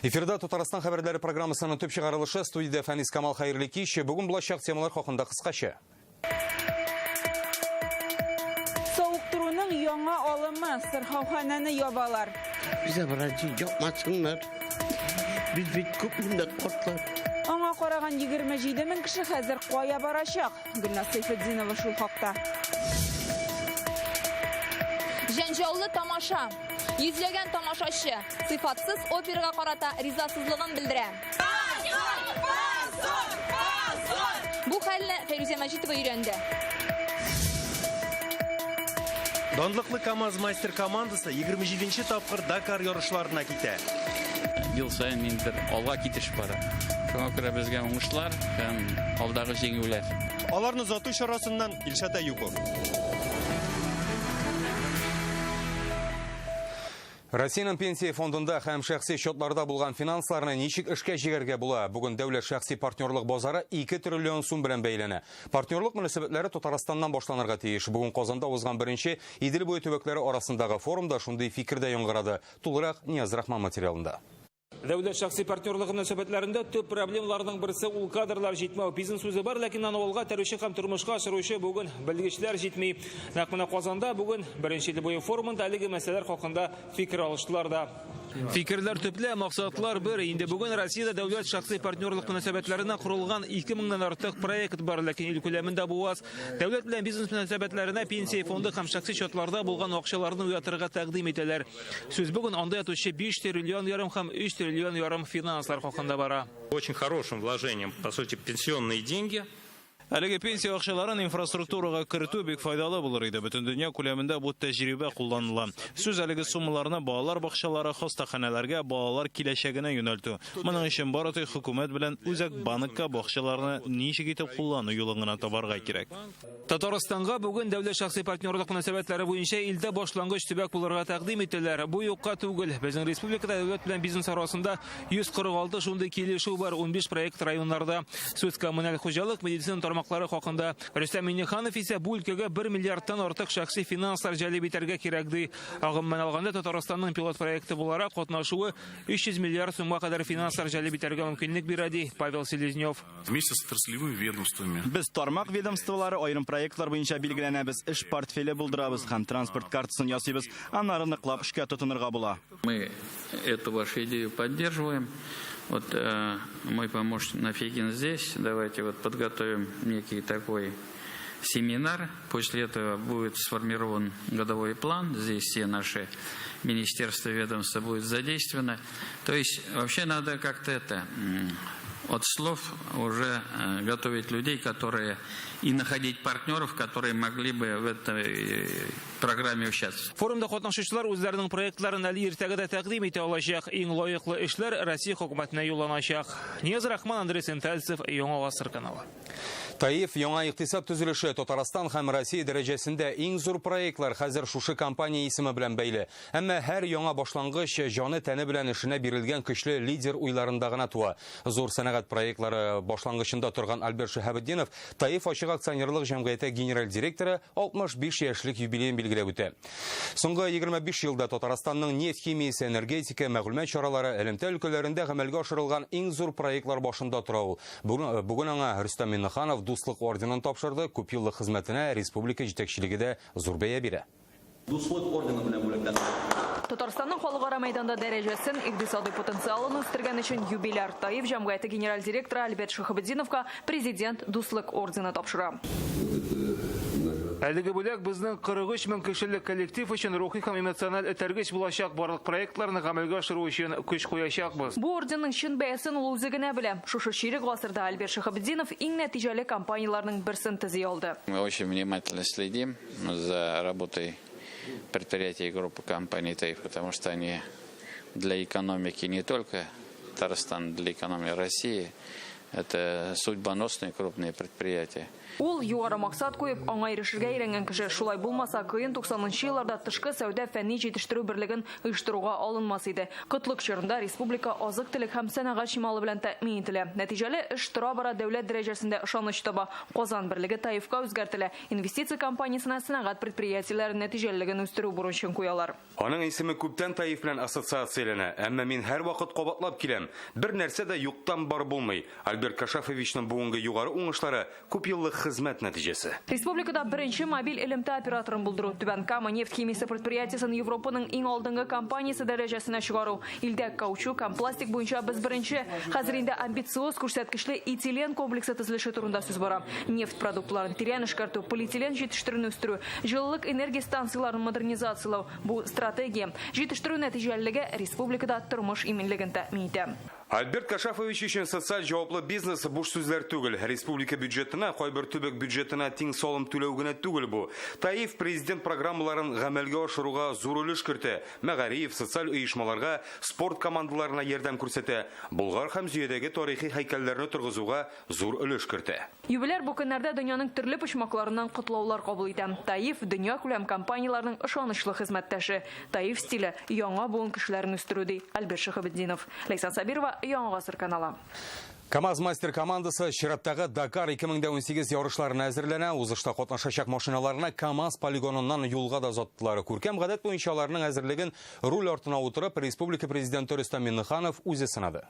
Эфирда Татарстан хәбәрләре программасының төп чыгарылышы студиядә Фәнис Камал хәерле кич. Бүген булачак темалар хакында кыскача. Савыктыруның яңа алымы сырхауханәне ябалар. Безобразие yapmasınlar. Без бит күп монда картлар. Аңа караган 27 мең кеше хәзер кая барачак? Гөлназ Сәйфетдинова шул хакта. Җәнҗаллы тамаша. Йөзләгән тамашачы сыйфатсыз операга карата ризасызлыгын белдерә. Бу хәлне Фәйрүзә Мәҗитова өйрәнде. Данлыклы КАМАЗ мастер командасы 27 нче тапкыр Дакар ярышларына китә. Ел саен ниндидер алга китеш бара. Шуңа күрә безгә уңышлар һәм алдагы җиңүләр. Аларны озату чарасыннан Илшат Әюпов. Россиянең пенсия фондында һәм шәхси счетларда булган финансларны ничек эшкә җигәргә була? Бүген дәүләт шәхси партнерлык базары 2 триллион сум белән бәйләнә. Партнерлык мөнәсәбәтләре Татарстаннан башланырга тиеш. Бүген Казанда узган беренче Идел буе төбәкләре арасындагы форумда шундый фикер дә яңгырады. Тулырак Нияз Рахман материалында. Дәүләт шәхси партнерлыгы мөнәсәбәтләрендә төп проблемаларның берсе ул кадрлар җитмәү. Бизнес үзе бар, ләкин аны алга этәрүче һәм тормышка ашыручы бүген белгечләр җитми. Нәкъ менә Казанда бүген беренче ел буе форумында әлеге мәсьәләләр хакында фикер алыштылар да. Фикерләр төпле, максатлар бер. Инде бүген Россиядә дәүләт шәхси партнерлык мөнәсәбәтләренә корылган 2000-нән артык проект бар, ләкин ил күләмендә бу аз. Дәүләт белән бизнес мөнәсәбәтләренә пенсия фонды һәм шәхси счетларда булган акчаларны уятырга тәкъдим итәләр. Сүз бүген анда ятучы 5 триллион ярым һәм 3 триллион ярым финанслар хакында бара. Очень хорошим вложением, по сути, пенсионные деньги. Әлеге пенсия акчаларын инфраструктурага кертү бик файдалы булыр иде. Бөтен дөнья күләмендә бу тәҗрибә кулланыла. Сүз әлеге суммаларны балалар бакчалары, хастаханәләргә, балалар киләчәгенә юнәлтү. Моның өчен бары тик хөкүмәт белән Үзәк банкка бу акчаларны ничек итеп куллану юлын гына табарга кирәк. Татарстанга бүген дәүләт шәхси партнерлык мөнәсәбәтләре буенча илдә башлангыч төбәк булырга тәкъдим ителәләр. Бу юкка түгел. Безнең республикада дәүләт белән бизнес арасында 146 шундый килешү бар, 15 проект районнарда. Сүз коммуналь хуҗалык, медицина тармаклары хакында. Рөстәм Миңнеханов исә бу өлкәгә 1 миллиардтан артык шәхси финанслар җәлеп итәргә кирәк ди. Гомумән алганда, Татарстанның пилот проекты буларак катнашуы 300 миллиард сумга кадәр финанслар җәлеп итәргә мөмкинлек бирә, ди Павел Селезнев. Вместе с отраслевыми ведомствами. Без тармак ведомстволары аерым проектлар буенча билгеләнәбез, эш портфеле булдырабыз һәм транспорт картасын ясыйбыз. Аннары ныклап эшкә тотынырга була. Мы эту вашу идею поддерживаем. Вот э, мой помощник Нафигин здесь. Давайте вот подготовим некий такой семинар. После этого будет сформирован годовой план. Здесь все наши министерства, ведомства будут задействованы. То есть вообще надо как-то это от слов уже э, готовить людей, которые и находить партнеров, которые могли бы в этой э, программе участвовать. Форумда катнашучылар үзләренең проектларын әле иртәгә дә тәкъдим итә алачак. Иң лаеклы эшләр Россия хөкүмәтенә юлланачак. Нияз Рахман, Андрей Сентальцев, Яңа Гасыр каналы. Таиф яңа икътисад төзелеше Татарстан һәм Россия дәрәҗәсендә иң зур проектлар хәзер шушы компания исеме белән бәйле. Әмма һәр яңа башлангыч җаны тәне белән эшенә бирелгән көчле лидер уйларында гына туа. Зур сәнәгать проектлары башлангычында торган Альберт Шиһабетдинов Таиф ачык акционерлык җәмгыяте генераль директоры 65 яшьлек юбилеен билгеләп үтә. Соңгы 25 елда Татарстанның нефть химиясе, энергетика, мәгълүмат чаралары, элемтә өлкәләрендә гамәлгә ашырылган иң зур проектлар башында тора ул. Бүген, бүген аңа Рөстәм Миңнеханов Дуслык орденын тапшырды. Күпьеллык хезмәтенә республика җитәкчелеге дә зур бәя бирә. Дуслык ордены белән бүләкләнде. Татарстанның халыкара мәйданда дәрәҗәсен, икътисадый потенциалын үстергән өчен юбиляр Таиф җәмгыяте генераль директоры Альберт Шиһабетдиновка Президент Дуслык ордены тапшыра. Әлеге бүләк безнең 43 мең кешелек коллектив өчен рухи һәм эмоциональ этәргеч булачак, барлык проектларны гамәлгә ашыру өчен көч куячакбыз. Бу орденның чын бәясен ул үзе генә белә. Шушы чирек гасырда Альберт Шиһабетдинов иң нәтиҗәле компанияләрнең берсен төзи алды. Мы очень внимательно следим за работой предприятий группы компаний ТАИФ, потому что они для экономики не только Татарстана, для экономики России Это судьбоносные крупные предприятия. Ул югары максат куеп, аңа ирешергә өйрәнгән кеше. Шулай булмаса, кыен 90нчы елларда тышкы сәүдә фәнни җитештерү берлеген оештыруга алынмас иде. Кытлык чорында республика азык-төлек һәм сәнәгать чималы белән тәэмин ителә. Нәтиҗәле эш тора-бара дәүләт дәрәҗәсендә ышаныч таба. Казан берлеге ТАИФка үзгәртелә. Инвестиция компаниясенә сәнәгать предприятиеләре нәтиҗәлелеген үстерү бурычын куялар. Аның исеме күптән ТАИФ белән ассоциацияләнә, әмма мин һәрвакыт кабатлап киләм, бер нәрсә дә юктан бар булмый. Альберт Кашафовичның бүгенге югары уңышлары, күпьеллык хезмәт нәтиҗәсе. Республикада беренче мобиль элемтә операторын булдыру, Түбән Кама нефть химиясе предприятиесен Европаның иң алдынгы компаниясе дәрәҗәсенә чыгару, илдә каучук һәм пластик буенча без беренче, хәзер инде амбициоз күрсәткечле этилен комплексы төзелеше турында сүз бара. Нефть продуктларын тирән эшкәртү, полиэтилен җитештерүне үстерү, җылылык энергия станцияләрен модернизацияләү, бу стратегия. Җитештерү нәтиҗәлелеге республикада тормыш иминлеген тәэмин итә. Альберт Кашафович өчен социаль җаваплы бизнес буш сүзләр түгел. Республика бюджетына, кайбер төбәк бюджетына тиң салым түләү генә түгел бу. ТАИФ президент программаларын гамәлгә ашыруга зур өлеш кертә. Мәгариф, социаль оешмаларга, спорт командаларына ярдәм күрсәтә. Болгар һәм Зөядәге тарихи һәйкәлләрне торгызуга зур өлеш кертә. Юбиляр бу көннәрдә дөньяның төрле почмакларыннан котлаулар кабул итә. ТАИФ дөньякүләм компанияләрнең ышанычлы хезмәттәше. ТАИФ стиле яңа буын кешеләрен үстерү, ди Альберт Шиһабетдинов. Ләйсән Сабирова, Яңа Гасыр каналы. КАМАЗ мастер командасы чираттагы Дакар 2018 ярышларына әзерләнә. Узышта катнашачак машиналарны КАМАЗ полигоныннан юлга да озаттылар. Күркәм гадәт буенча аларның әзерлеген руль артына утырып, республика президенты Рөстәм Миңнеханов үзе сынады.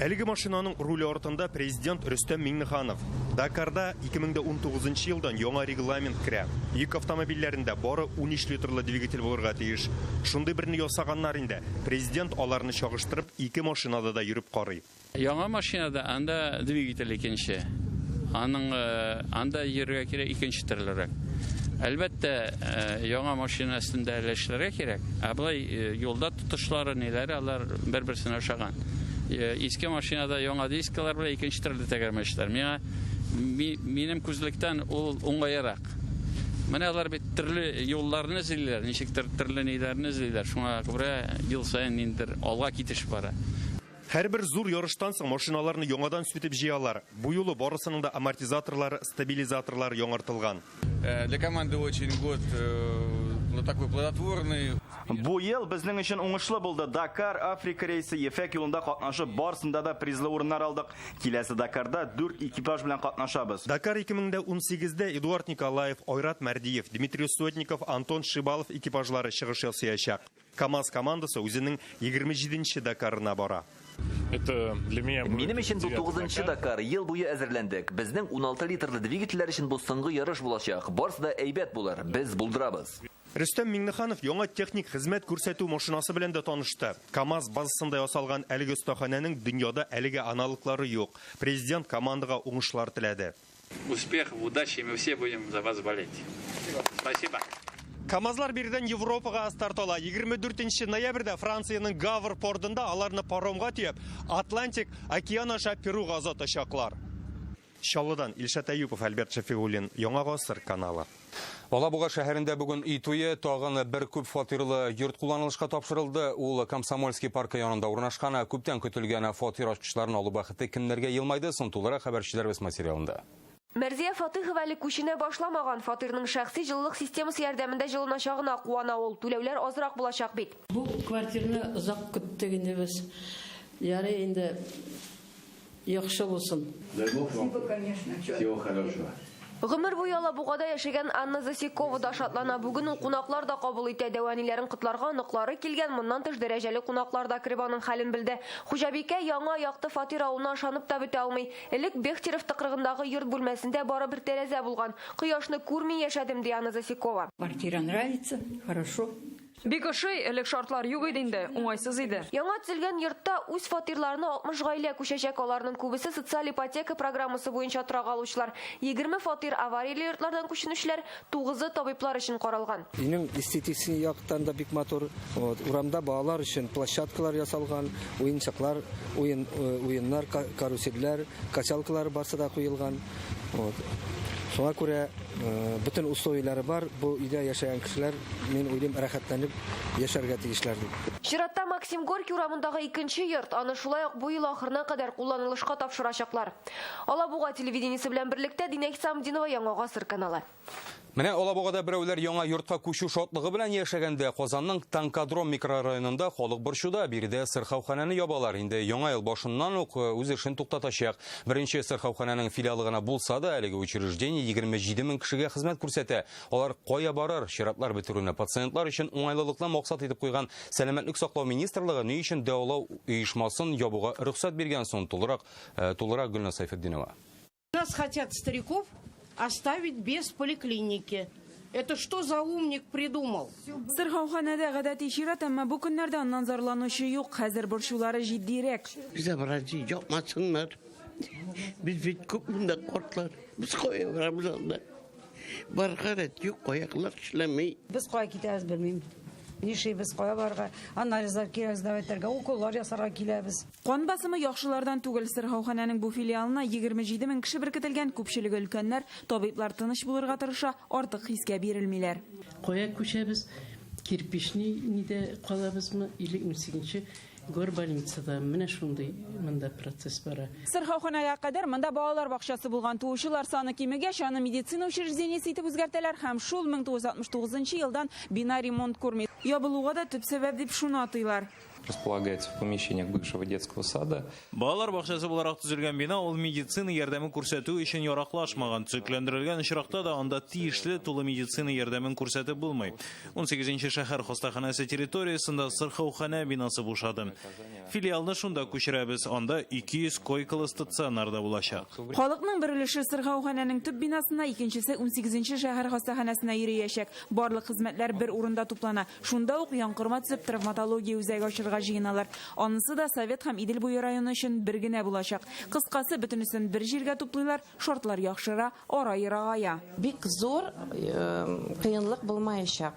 Әлеге машинаның руле артында президент Рөстәм Миңнеханов. Дакарда 2019 елдан яңа регламент керә. Йөк автомобильләрендә бары 13 литрлы двигатель булырга тиеш. Шундый берне ясаганнар инде. Президент аларны чагыштырып, ике машинада да йөреп карый. Яңа машинада анда двигатель икенче. Аның анда йөрергә кирәк икенче төрлерәк. Әлбәттә, яңа машина өстендә әле эшләргә кирәк. Ә болай юлда тотышлары, ниләре, алар бер-берсенә ошаган. Иске машинада яңа дискалар белән икенче төрле тәгәрмәчләр. Миңа минем күзлектән ул уңайрак. Менә алар бит төрле юлларны эзлиләр, ничектер төрле ниләрне эзлиләр. Шуңа күрә ел саен ниндидер алга китеш бара. Һәрбер зур ярыштан соң машиналарны яңадан сүтеп җыялар. Бу юлы барысының да амортизаторлары, стабилизаторлары яңартылган. Для команды очень год такой плодотворный. Бу ел безнең өчен уңышлы булды. Дакар, Африка рейсы, Ефәк юлында катнашып, барысында да призлы урыннар алдык. Киләсе Дакарда 4 экипаж белән катнашабыз. Дакар 2018-дә Эдуард Николаев, Айрат Мәрдиев, Дмитрий Сотников, Антон Шибалов экипажлары чыгыш ясаячак. КАМАЗ командасы үзенең 27-нче Дакарына бара. Это для меня Минем өчен бу 9-нчы Дакар. Ел буе әзерләндек. Безнең 16 литрлы двигательләр өчен бу соңгы ярыш булачак. Барысы да әйбәт булыр. Без булдырабыз. Рөстәм Миңнеханов яңа техник хезмәт күрсәтү машинасы белән дә танышты. КАМАЗ базасында ясалган әлеге остаханәнең дөньяда әлеге аналоглары юк. Президент командага уңышлар теләде. Успехов, удачи, мы все будем за вас болеть. Спасибо. КАМАЗлар бирдән Европага старт ала. 24 ноябрьдә Франциянең Гавр портында аларны паромга төяп, Атлантик океан аша Перуга озатачаклар. Чаллыдан Илшат Әюпов, Альберт Шәфигуллин, Яңа Гасыр каналы. Алабуга шәһәрендә бүген өй туе, тагын бер күп фатирлы йорт кулланылышка тапшырылды. Ул Комсомольский паркы янында урнашкан. Күптән көтелгән фатир ачкычларын алу бәхете кемнәргә елмайды? Соң тулырак хәбәрчеләребез материалында. Мәрзия Фатыхова әле күченә башламаган. Фатирның шәхси җылылык системасы ярдәмендә җылыначагына куана ул. Түләүләр азрак булачак бит. Бу квартирны озак көттек инде без. Ярый инде, яхшы булсын. Спасибо, конечно. Всего хорошего. Гомер буе Алабугада яшәгән Анна Засекова да шатлана. Бүген ул кунаклар да кабул итә. Дәү әниләрен котларга оныклары килгән. Моннан тыш дәрәҗәле кунаклар да кереп аның хәлен белде. Хуҗабикә яңа якты фатир алуына ышанып та бетә алмый. Элек Бехтерев тыкрыгындагы йорт бүлмәсендә бары бер тәрәзә булган. Кояшны күрми яшәдем, ди Анна Засекова. Квартира нравится, хорошо. Бик ошый, элек шартлар юк иде инде, уңайсыз иде. Яңа төзелгән йортта үз фатирларына 60 гаилә күчәчәк. Аларның күбесе социаль ипотека программасы буенча торак алучылар. 20 фатир аварияле йортлардан күченүчеләр, 9-ы табиблар өчен каралган. Өйнең эстетик яктан да бик матур. Урамда балалар өчен площадкалар ясалган, уенчыклар, уеннар, карусельләр, качалкалар барсы да куелган. Шуңа күрә бөтен условияләре бар. Бу өйдә яшәгән кешеләр, мин уйлыйм, рәхәтләнеп яшәргә тиешләр дип. Чиратта Максим Горький урамындагы икенче йорт. Аны шулай ук бу ел ахырына кадәр кулланылышка тапшырачаклар. Алабуга телевидениесе белән берлектә Динә Хисамдинова, Яңа Гасыр каналы. Менә Алабугада берәүләр яңа йортка күчү шатлыгы белән яшәгәндә Казанның Танкодром микрорайонында халык борчуда. Биредә сырхауханәне ябалар. Инде яңа ел башыннан ук үз эшен туктатачак. Беренче сырхауханәнең филиалы гына булса да, әлеге учреждение 27 мең кешегә хезмәт күрсәтә. Алар кая барыр? Чиратлар бетерүне пациентлар өчен уңайлылыкны максат итеп куйган Сәламәтлек саклау министрлыгы ни өчен дәвалау оешмасын ябуга рөхсәт биргән соң? Тулырак Гөлназ Сайфетдинова. Нас хотят стариков оставить без поликлиники. Это что за умник придумал? Сырхауханәдә гадәти чират, әмма бу көннәрдә аннан зарланучы юк. Хәзер борчулары җитдирәк. Безобразие япмасыннар. Без бит күп монда картлар. Без кая барабыз анда? Барырга рәт юк, аяклар эшләми. Без кая китәбез белмим. Нишлибез, кая барырга? Анализлар кирәк сдавать итәргә, уколлар ясарга киләбез. Кан басымы яхшылардан түгел. Сырхауханәнең бу филиалына 27 мең кеше беркетелгән, күпчелеге өлкәннәр. Табиблар тыныч булырга тырыша, артык хискә бирелмиләр. Кая күчәбез? Кирпичный нидә калабызмы? Или 18-нче горбольницада? Менә шундый монда процесс бара. Сырхауханәгә кадәр монда балалар бакчасы булган. Туучылар саны кимегәч, аны медицина учреждениесе итеп үзгәртәләр һәм шул 1969 елдан бина ремонт күрми. Ябылуга да төп сәбәп дип шуны атыйлар. Располагается в помещениях бывшего детского сада. Балалар бакчасы буларак төзелгән бина ул медицина ярдәме күрсәтү өчен яраклашмаган. Төзекләндерелгән очракта да анда тиешле тулы медицина ярдәмен күрсәтеп булмый. 18-нче шәһәр хастаханәсе территориясендә сырхауханә бинасы бушады. Филиалны шунда күчерәбез. Анда 200 койкалы стационар да булачак. Халыкның бер өлеше сырхауханәнең төп бинасына, икенчесе 18-нче шәһәр хастаханәсенә йөриячәк. Барлык хезмәтләр бер урында туплана. Шунда ук янкорма төзеп травматология үзәге ачырга җыеналар. Анысы да Совет һәм Идел буе районы өчен бер генә булачак. Кыскасы, бөтенесен бер җиргә туплыйлар, шартлар яхшыра, ара ерагая. Бик зур кыенлык булмаячак.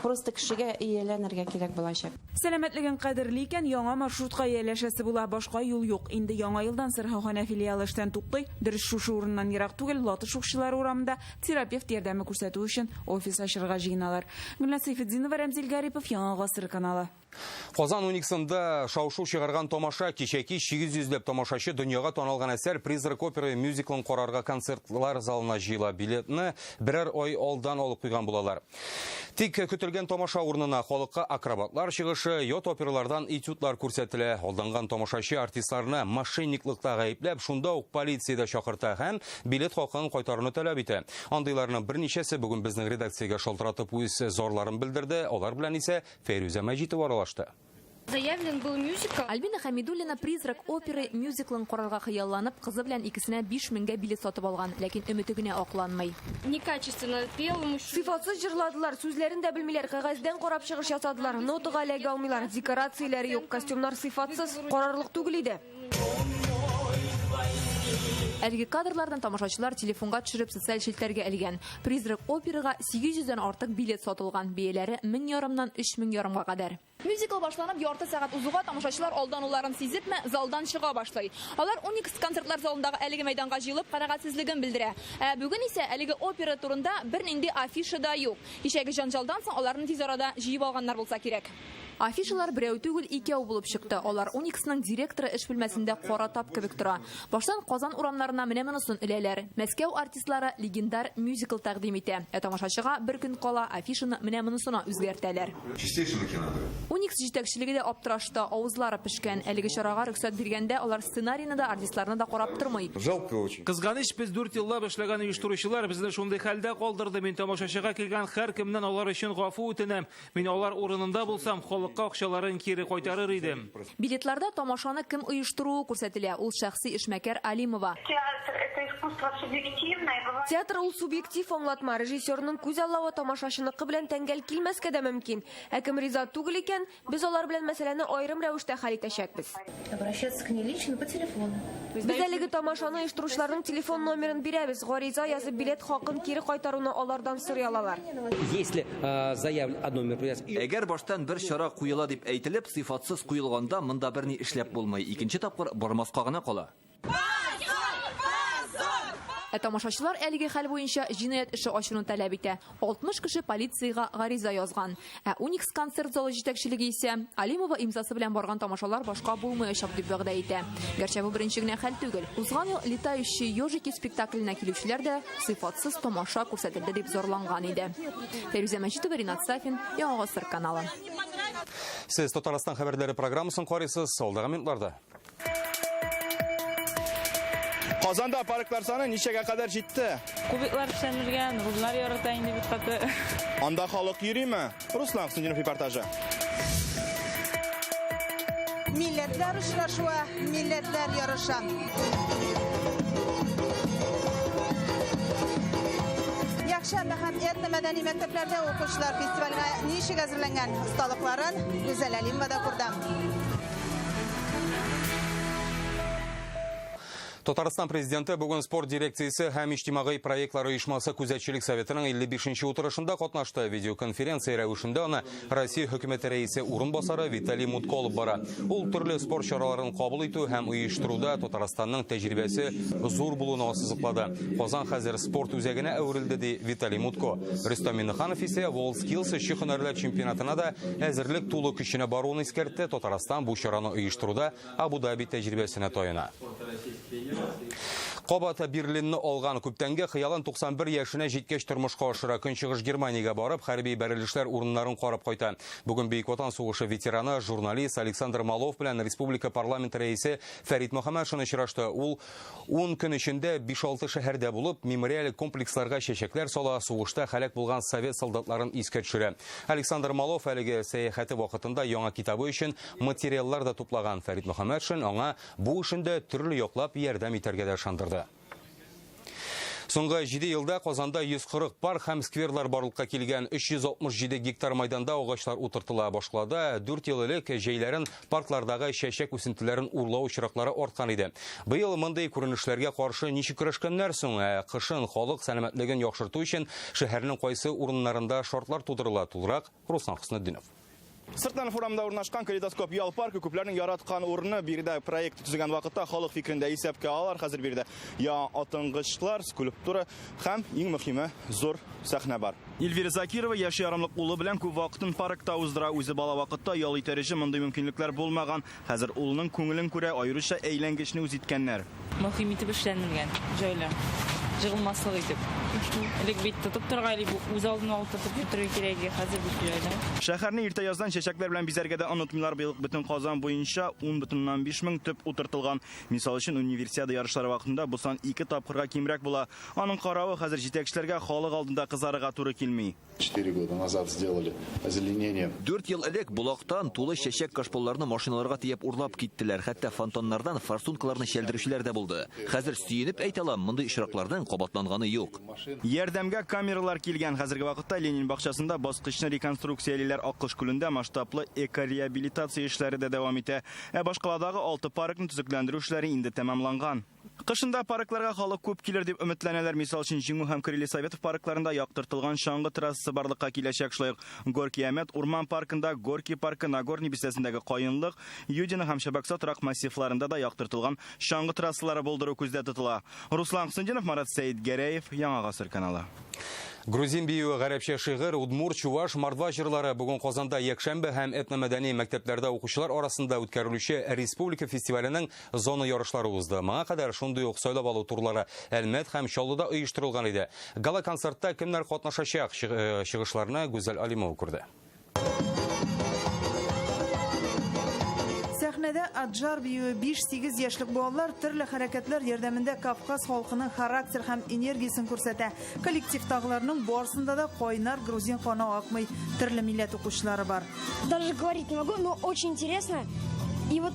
Просто кешегә ияләнергә кирәк булачак. Сәламәтлеген кадерли икән, яңа маршрутка ияләшәсе була, башка юл юк. Инде яңа елдан сырхауханә филиалы эштән туктый. Дөрес, шушы урыннан ерак түгел, Латыш укчылары урамында терапевт ярдәме күрсәтү өчен офис ачырга җыеналар. Гөлназ Сайфетдинова, Рәмзил Гарипов, Яңа Гасыр каналы. Казан Униксында шау-шу чыгарган тамаша. Кичә кич 800 ләп тамашачы дөньяга танылган әсәр «Призрак оперы» мюзиклын карарга концертлар залына җыела. Билетны берәр ай алдан алып куйган булалар. Тик көтелгән тамаша урынына халыкка акробатлар чыгышы, ят опералардан этюдлар күрсәтелә. Алданган тамашачы артистларны мошенниклыкта гаепләп, шунда ук полициядә чакырта һәм билет хакын кайтаруны таләп итә. Андыйларның берничәсе бүген безнең редакциягә шалтыратып үз зарларын белдерде. Алар белән исә Фәйрүзә Мәҗитова аралашты. Заявлен был мюзикл. Альбина Хамидуллина «Призрак оперы» мюзиклын карарга хыялланып, кызы белән икесенә 5000гә билет сатып алган, ләкин өмете генә акланмый. Некачественно пел мужчина. Сыйфатсыз җырладылар, сүзләрен дә белмиләр, кәгазьдән карап чыгыш ясадылар, нотага эләгә алмыйлар, декорацияләре юк, костюмнар сыйфатсыз, карарлык түгел иде. Әлеге кадрлардан тамашачылар телефонга төшереп социаль челтәргә элгән. «Призрак операга» 800дән артык билет сатылган, бәяләре 1500-дан 3500-га кадәр. Мюзикл башланып ярты сәгать узуга тамашачылар алдануларын сизепме, залдан чыга башлый. Алар Уникс концертлар залындагы әлеге мәйданга җыелып канәгатьсезлеген белдерә. Ә бүген исә әлеге опера турында бернинди афиша да юк. Кичәге җанҗалдан соң аларны тиз арада җыеп алганнар булса кирәк. Афишалар берәү түгел, икәү булып чыкты. Алар Униксның директоры эш бүлмәсендә кара тап кебек тора. Баштан Казан урамнарына менә монысын эләләр. Мәскәү артистлары легендар мюзикл тәкъдим итә. Ә тамашачыга бер көн кала афишаны менә монысына үзгәртәләр. Чистейший кино. Уникс җитәкчелеге дә аптырашта, авызлары пешкән. Әлеге чарага рөхсәт биргәндә алар сценарийны да, артистларны да карап тормый. Жалко очень. Кызганыч, без 4 еллап эшләгән оештыручылар безне шундый хәлдә калдырды. Мин тамашачыга килгән һәркемнән алар өчен гафу үтенәм. Мин алар урынында булсам, халыкка акчаларын кире кайтарыр идем. Билетларда тамашаны кем оештыруы күрсәтелә. Ул шәхси эшмәкәр Алимова. Театр это искусство субъективное. Театр ул субъектив аңлатма. Режиссерның күз аллавы тамашачыныкы белән тәңгәл килмәскә дә мөмкин. Ә кем риза түгел икән, без алар белән мәсьәләне аерым рәвештә хәл итәчәкбез. Обращаться к ней лично по телефону. Без әлеге тамашаны оештыручыларның телефон номерын бирәбез. Гариза язып билет хакын кире кайтаруны алардан сорый алалар. Если заявлено одно мероприятие. Әгәр баштан бер чара куела дип әйтелеп, сыйфатсыз куелганда монда берни эшләп булмый. Икенче тапкыр бармаска гына кала. Ә тамашачылар әлеге хәл буенча җинаять эше ачуны таләп итә. 60 кеше полициягә гариза язган. Ә Уникс концерт залы җитәкчелеге исә Алимова имзасы белән барган тамашалар башка булмаячак дип вәгъдә итә. Гәрчә бу беренче генә хәл түгел. Узган ел Летающие ежики спектакленә килүчеләр дә сыйфатсыз тамаша күрсәтелде дип зарланган иде. Фәйрүзә Мәҗитова, Ринат Сафин, Яңа Гасыр каналы. Сез Татарстан хәбәрләре программасын карыйсыз. Алдагы минутларда. Казанда парклар саны ничәгә кадәр җитте? Кубиклар эшләнелгән, рульлар ярата инде бик каты. Анда халык йөриме? Руслан Хөснетдинов репортажы. Милләтләр очрашуы, милләтләр ярышы. Якшәмбе һәм этномәдәни мәктәпләрдә укучылар фестивальгә ничек әзерләнгән? Осталыкларын Гүзәл Әлимова да күрде. Татарстан президенты бүген спорт дирекциясе һәм иҗтимагый проектлар оешмасы күзәтчелек советының 55-нче утырышында катнашты. Видеоконференция рәвешендә аны Россия хөкүмәте рәисе урынбасары Виталий Мутко алып бара. Ул төрле спорт чараларын кабул итү һәм оештыруда Татарстанның тәҗрибәсе зур булуын ассызыклады. Казан хәзер спорт үзәгенә әверелде, ди Виталий Мутко. Рөстәм Миңнеханов исә WorldSkills эшче һөнәрләр чемпионатына да әзерлек тулы көченә баруын искәртте. Татарстан бу чараны оештыруда Абу-Даби тәҗрибәсенә таяна. Кабат Берлинны алган күптәнге хыялын 91 яшенә җиткәч тормышка ашыра. Көнчыгыш Германиягә барып, хәрби бәрелешләр урыннарын карап кайта. Бүген Бөек Ватан сугышы ветераны, журналист Александр Малов белән республика парламенты рәисе Фәрит Мөхәммәтшин очрашты. Ул 10 көн эчендә 5-6 шәһәрдә булып, мемориаль комплексларга чәчәкләр сала, сугышта һәлак булган совет солдатларын искә төшерә. Александр Малов әлеге сәяхәте вакытында яңа китабы өчен материаллар да туплаган. Фәрит Мөхәммәтшин аңа бу эшендә төрле яклап ярдәм итәргә дә ышандырды. Соңгы 7 елда Казанда 140 парк һәм скверлар барлыкка килгән. 367 гектар майданда агачлар утыртыла башлады. 4 ел элек җәйләрен парклардагы чәчәк үсентеләрен урлау очраклары арткан иде. Быел мондый күренешләргә каршы ничек көрәшкәннәр соң? Ә кышын халык сәламәтлеген яхшырту өчен шәһәрнең кайсы урыннарында шартлар тудырыла? Тулырак Руслан Хөснетдинов. Сыртланов урамында урнашкан Калейдоскоп ял паркы күпләрнең яраткан урыны. Биредә проект төзегән вакытта халык фикерен дә исәпкә алалар. Хәзер биредә яңа атынгычлар, скульптура һәм иң мөһиме зур сәхнә бар. Эльвира Закирова яшь ярымлык улы белән күп вакытын паркта уздыра. Үзе бала вакытта ял итәр өчен мондый мөмкинлекләр булмаган. Хәзер улының күңелен күрә, аеруча әйләнгечне үз иткәннәр. Мөһим итеп эшләнелгән, җайлы, җыгылмаслык итеп. Элек бит тотып торырга или үз алдына алып тотып йөртергә кирәк иде, хәзер бик җайлы. Шәһәрне иртә яздан чәчәкләр белән бизәргә дә онытмыйлар. Быел бөтен Казан буенча 10,5 мең төп утыртылган. Мисал өчен, Универсиада ярышлары вакытында бу сан 2 тапкырга кимрәк була. Аның каравы, хәзер җитәкчеләргә халык алдында кызарырга туры килми. 4 года назад сделали озеленение. 4 ел элек Болактан тулы чәчәк кашполларны машиналарга төяп урлап киттеләр. Хәтта фонтаннардан форсункаларны чәлдерүчеләр дә булды. Хәзер сөенеп әйтә алам, мондый очракларның кабатланганы юк. Ярдәмгә камералар килгән. Хәзерге вакытта Ленин бакчасында баскычны реконструкциялиләр. Аккош күлендә масштаблы экореабилитация эшләре дә дәвам итә. Ә башкаладагы 6 паркны төзекләндерү эшләре инде тәмамланган. Кышында паркларга халык күп килер дип өметләнәләр. Мисал өчен, Җиңү һәм Крылья Советов паркларында яктыртылган чаңгы трассасы барлыкка киләчәк. Шулай ук Горький Әмәт урман паркында, Горький паркы, Нагорный бистәсендәге Каенлык, Юдино һәм Чабакса торак массивларында да яктыртылган чаңгы трассалары булдыру күздә тотыла. Руслан Хөснетдинов, Марат Сәетгәрәев, Яңа Гасыр каналы. Грузин биюе, гарәпчә шигырь, удмурт, чуваш, мордва җырлары бүген Казанда якшәмбе һәм этномәдәни мәктәпләрдә укучылар арасында үткәрелүче республика фестиваленең зона ярышлары узды. Моңа кадәр шундый ук сайлап алу турлары Әлмәт һәм Чаллыда оештырылган иде. Гала-концертта кемнәр катнашачак? Чыгышларны Гүзәл Алимова күрде. Сәхнәдә аджар биюе 5-8 яшьлек балалар төрле хәрәкәтләр ярдәмендә Кавказ халкының характер һәм энергиясен күрсәтә. Коллективтагыларның барысында да кайнар грузин каны акмый. Төрле милләт укучылары бар. Даже говорить не могу, но очень интересно. И вот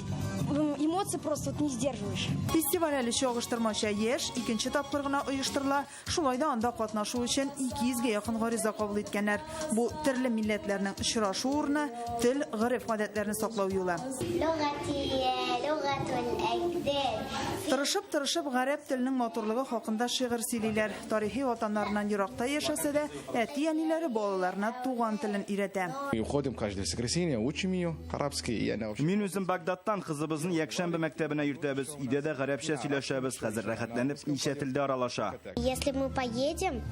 эмоции просто не сдерживаешь. Фестиваль әле чагыштырмача яшь, икенче тапкыр гына оештырыла. Шулай да анда катнашу өчен 200гә якын гариза кабул иткәннәр. Бу төрле милләтләрнең очрашу урыны, тел, гореф-гадәтләрне саклау юлы. Лугатия, лугатул әҗдад. Тырышып-тырышып гарәп теленең матурлыгы хакында шигырь сөйлиләр. Тарихи ватаннарыннан еракта яшәсә дә, әти-әниләре балаларына туган телен өйрәтә. Мы уходим каждое воскресенье, учим ее арабский. И она вообще... Мин үзем Багдадтан, кызыбызны якшәмбе мәктәбенә йөртәбез. Өйдә дә гарәпчә сөйләшәбез. Хәзер рәхәтләнеп ничә телдә аралаша. Если мы поедем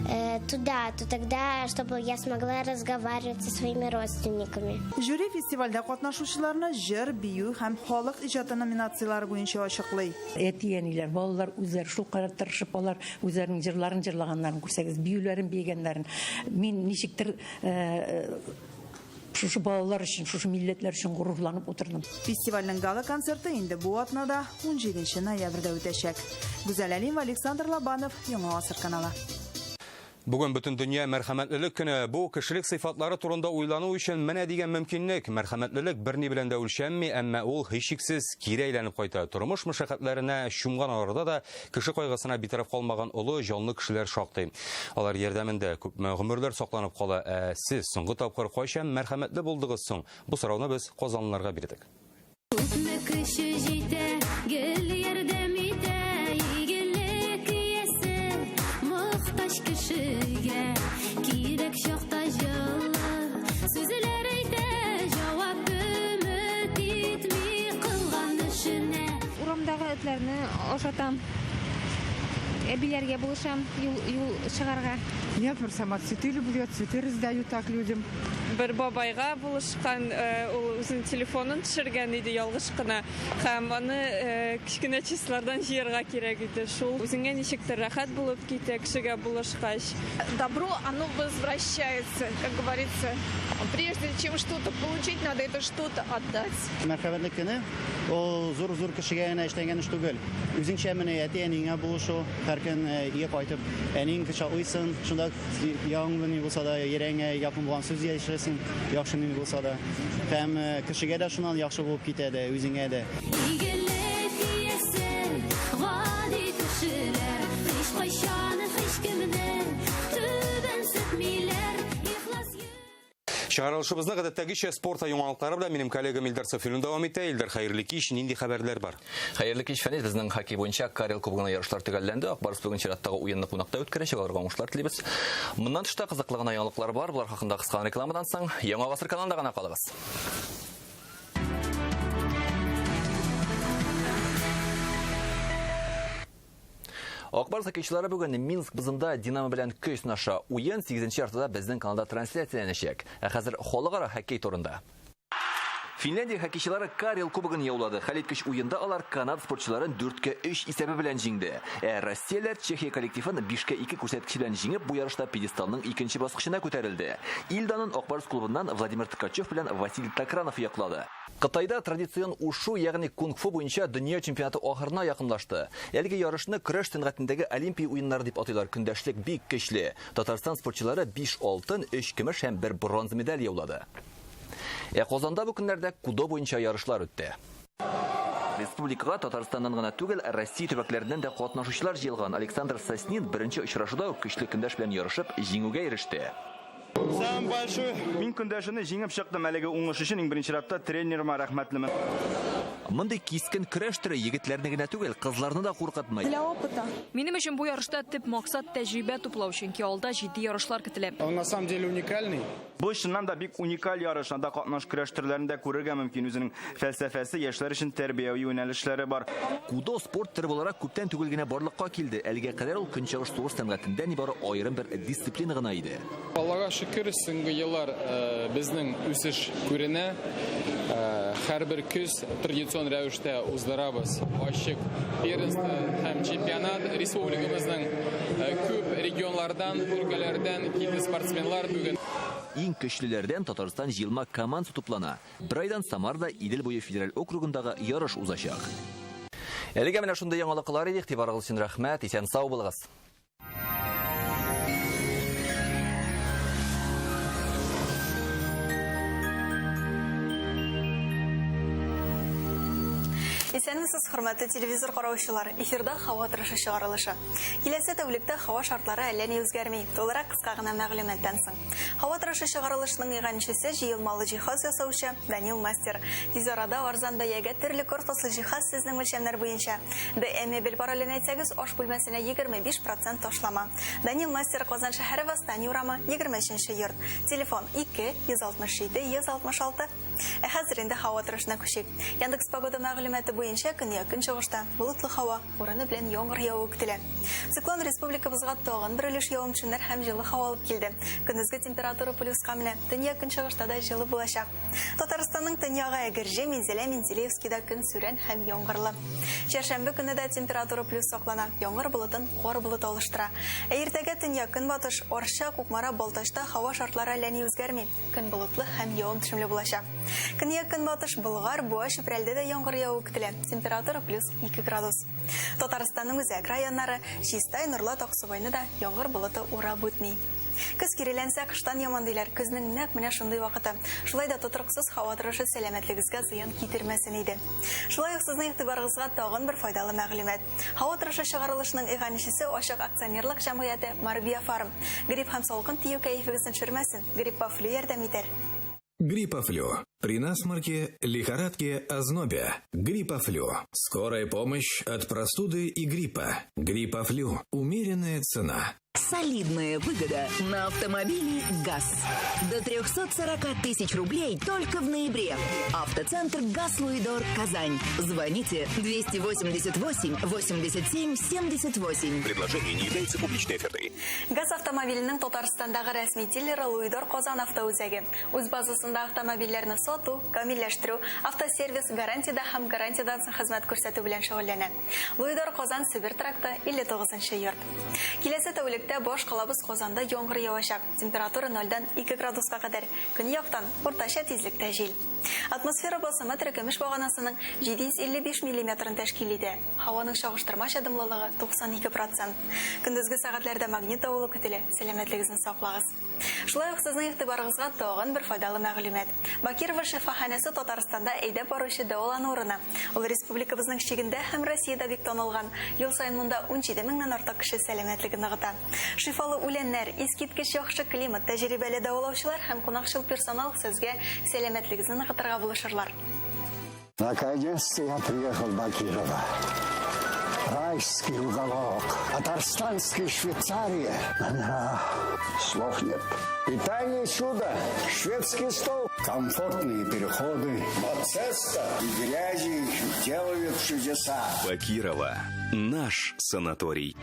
э, туда, то тогда, чтобы я смогла разговаривать со своими родственниками. Жюри фестивальдә катнашучыларны җыр, бию һәм халык иҗаты номинацияләре буенча ачыклый. Әти-әниләр, балалар үзләре шулкадәр тырышып алар үзләренең җырларын җырлаганнарын күрсәгез, биюләрен биегәннәрен. Мин ничектер э, шушы балалар өчен, шушы милләтләр өчен горурланып утырдым. Фестивальнең гала-концерты инде бу атнада 17 ноябрьдә үтәчәк. Гүзәл Әлимова, Александр Лобанов, Яңа Гасыр каналы. Бүген бөтен дөнья мәрхәмәтлелек көне. Бу кешелек сыйфатлары турында уйлану өчен менә дигән мөмкинлек. Мәрхәмәтлелек берни белән дә үлчәнми, әмма ул һичшиксез кире әйләнеп кайта. Тормыш мәшәкатьләренә чумган арада да кеше кайгысына битараф калмаган олы җанлы кешеләр шактый. Алар ярдәмендә күпме гомерләр сакланып кала. Ә сез соңгы тапкыр кайчан мәрхәмәтле булдыгыз соң? Бу сорауны без казанлыларга бирдек. Күпме көче җитә, гел ярдәм итә, игелек иясе, мохтаҗ кешегә. Кирәк чакта җылы сүзләр әйтә, җавап өмет итми кылган эшенә. Урамдагы этләрне ашатам, әбиләргә булышам юл, юл чыгарга. Я, например, сама цветы люблю, я цветы раздаю так людям. Бер бабайга булышкан, э, ул үзенең телефонын төшергән иде ялгыш кына һәм аны э, кечкенә числардан җыярга кирәк иде. Шул үзеңә ничектер рәхәт булып китә кешегә булышкач. Добро, оно возвращается, как говорится. Прежде чем что-то получить, надо это что-то отдать. Мәрхәмәтлек көне ул зур-зур кешегә генә эшләнгән эш түгел. Үзеңчә менә әти-әниеңә булышу, һәр көн өйгә кайтып, әниең кочаклыйсың, шунда яңгы ни булса да, йөрәгеңә якын булган сүз яшерәсең, яхшы ни булса да. Һәм кешегә дә шуннан яхшы булып китә дә, үзеңә дә. Игелек иясе, гади кешеләр, һичкайчан һичкемне түбәнсетмиләр, ихлас Чыгарылышыбызны гадәттәгечә спорт яңалыклары белән минем коллегам Илдар Сафиуллин дәвам итә. Илдар, хәерле кич. Нинди хәбәрләр бар? Хәерле кич, Фәнис. Безнең хоккей буенча Карел кубогына ярышлар төгәлләнде. Ак Барс бүген чираттагы уенны кунакта үткәрәчәк. Аларга уңышлар телибез. Моннан тыш та кызыклы гына яңалыклар бар. Болар хакында кыска рекламадан соң Яңа гасыр каналында гына калыгыз. Ак Барс хоккейчылары бүген Минск бозында Динамо белән көч сынаша. Уен 8 яртыда безнең каналда трансляцияләнәчәк. Ә хәзер халыкара хоккей турында. Финляндия хоккейчылары Карел кубогын яулады. Хәлиткеч уенда алар Канада спортчыларын 4-3 исәбе белән җиңде. Ә Россияләр Чехия коллективын 5-2 күрсәткече белән җиңеп, бу ярышта пьедесталның икенче баскычына күтәрелде. Ил данын Ак Барс клубыннан Владимир Ткачев белән Василий Токранов яклады. Кытайда традицион ушу, ягъни кунг-фу буенча дөнья чемпионаты ахырына якынлашты. Әлеге ярышны көрәш сәнгатендәге Олимпия уеннары дип атыйлар. Көндәшлек бик көчле. Татарстан спортчылары 5 алтын, 3 көмеш һәм 1 бронза медаль яулады. Ә Казанда бу көннәрдә кудо буенча ярышлар үтте. Республикага Татарстаннан гына түгел, Россия төбәкләреннән дә катнашучылар җыелган. Александр Соснин беренче очрашуда ук көчле көндәш белән ярышып, җиңүгә иреште. Самый большой. Мин көндәшемне җиңеп чыктым. Әлеге уңыш өчен иң беренче чиратта тренерыма рәхмәтлемен. Мондый кискен көрәш төре егетләрне генә түгел, кызларны да куркытмый. Для опыта. Минем өчен бу ярышта төп максат тәҗрибә туплау, чөнки алда җитди ярышлар көтелә. Он на самом деле уникальный. Бу чыннан да бик уникаль ярыш. Анда катнаш көрәш төрләрен дә күрергә мөмкин. Үзенең фәлсәфәсе, яшьләр өчен тәрбияви юнәлешләре бар. Кудо спорт төре буларак күптән түгел генә барлыкка килде. Әлегә кадәр ул Көнчыгыш сугыш сәнгатендә нибары аерым бер дисциплина гына иде. Аллага шөкер, соңгы еллар э, безнең үсеш күренә. Э, һәрбер көз традицион рәвештә уздырабыз ачык первенство һәм чемпионат. Республикабызның э, күп регионлардан, өлкәләрдән килде спортсменлар бүген. Иң көчлеләрдән Татарстан җыелма командасы туплана. Бер айдан Самарда Идел буе федераль округындагы ярыш узачак. Әлегә менә шундый яңалыклар иде. Игътибарыгыз өчен рәхмәт. Исән-сау булыгыз. Исәнмесез, хөрмәтле телевизор караучылар. Эфирда һава торышы чыгарылышы. Киләсе тәүлектә һава шартлары әллә ни үзгәрми. Тулырак кыска гына мәгълүматтан соң. Һава торышы чыгарылышының иганәчесе җыелмалы җиһаз ясаучы Данил Мастер. Тиз арада арзан бәягә төрле корпуслы җиһаз сезнең үлчәмнәр буенча. ДМ мебель паролен әйтсәгез, аш бүлмәсенә 25% ташлама. Данил Мастер Казан шәһәре Восстание урамы, 23 нче йорт. Телефон 2 167 166. Ә хәзер инде һава торышына күчик. Яндекс Погода мәгълүматы буенча көньяк-көнчыгышта болытлы һава, урыны белән яңгыр явуы көтелә. Циклон республикабызга тагын бер өлеш явым-төшемнәр һәм җылы һава алып килде. Көндезге температура плюска менә. Төньяк-көнчыгышта да җылы булачак. Татарстанның төньягы Әгерҗе, Минзәлә, Менделеевскида көн сүрән һәм яңгырлы. Чәршәмбе көне дә температура плюс саклана. Яңгыр болытын кар болыты алыштыра. Ә иртәгә төньяк-көнбатыш, Арча, Кукмара, Балтачта һава шартлары әллә ни үзгәрми. Көн болытлы һәм явым-төшемле булачак. Көньяк-көнбатыш Болгар, Буа, Чүпрәлдә дә яңгыр явуы көтелә. Температура плюс 2 градус. Татарстанның үзәк районнары, Чистай, Нурлат, Аксубайны да яңгыр болыты урап үтми. Көз киреләнсә, кыштан яман диләр. Көзнең нәкъ менә шундый вакыты. Шулай да тотрыксыз һава торышы сәламәтлегезгә зыян китермәсен иде. Шулай ук сезнең игътибарыгызга тагын бер файдалы мәгълүмат. Һава торышы чыгарылышының иганәчесе ачык акционерлык җәмгыяте Марбиофарм. Грипп һәм салкын тию кәефегезне төшермәсен, Гриппофлю ярдәм итәр. Гриппофлю. При насморке, лихорадке, ознобе. Гриппофлю. Скорая помощь от простуды и гриппа. Гриппофлю. Умеренная цена. Солидная выгода на автомобиле ГАЗ. До 340 тысяч рублей только в ноябре. Автоцентр ГАЗ Луидор Казань. Звоните 288 87 78. Предложение не является публичной офертой. ГАЗ автомобиленең Татарстандагы рәсми дилеры Луидор Казан автоүзәге. Үз базасында автомобильләрне сату, камилләштерү, автосервис, гарантиядә һәм гарантиядән соң хезмәт күрсәтү белән шөгыльләнә. Луидор Казан Себер тракты, 59 нчы йорт. Киләсе тәүлектә баш калабыз Казанда яңгыр явачак. Температура нольдән 2 градуска кадәр. Көньяктан уртача тизлектә җил. Атмосфера басымы терекөмеш баганасының 755 миллиметрын тәшкил итә. Һаваның чагыштырмача дымлылыгы 92 процент. Көндезге сәгатьләрдә магнит давылы көтелә. Сәламәтлегезне саклагыз. Шулай ук сезнең игътибарыгызга тагын бер файдалы мәгълүмат. Бакирова шифаханәсе Татарстанда әйдәп баручы дәвалану урыны. Ул республикабызның чигендә һәм Россиядә бик танылган. Ел саен монда 17 меңнән артык кеше сәламәтлеген ныгыта. Шифалы үләннәр, искиткеч яхшы климат, тәҗрибәле дәвалаучылар һәм кунакчыл персонал сезгә сәламәтлегезне ныгытырга булышырлар. Наконец-то я приехал в Бакирово. Райский уголок, Татарстанская Швейцария. Номера, слов нет. Питание чудо, шведский стол, комфортные переходы. Мацеста и грязи делают чудеса. Бакирова. Наш санаторий.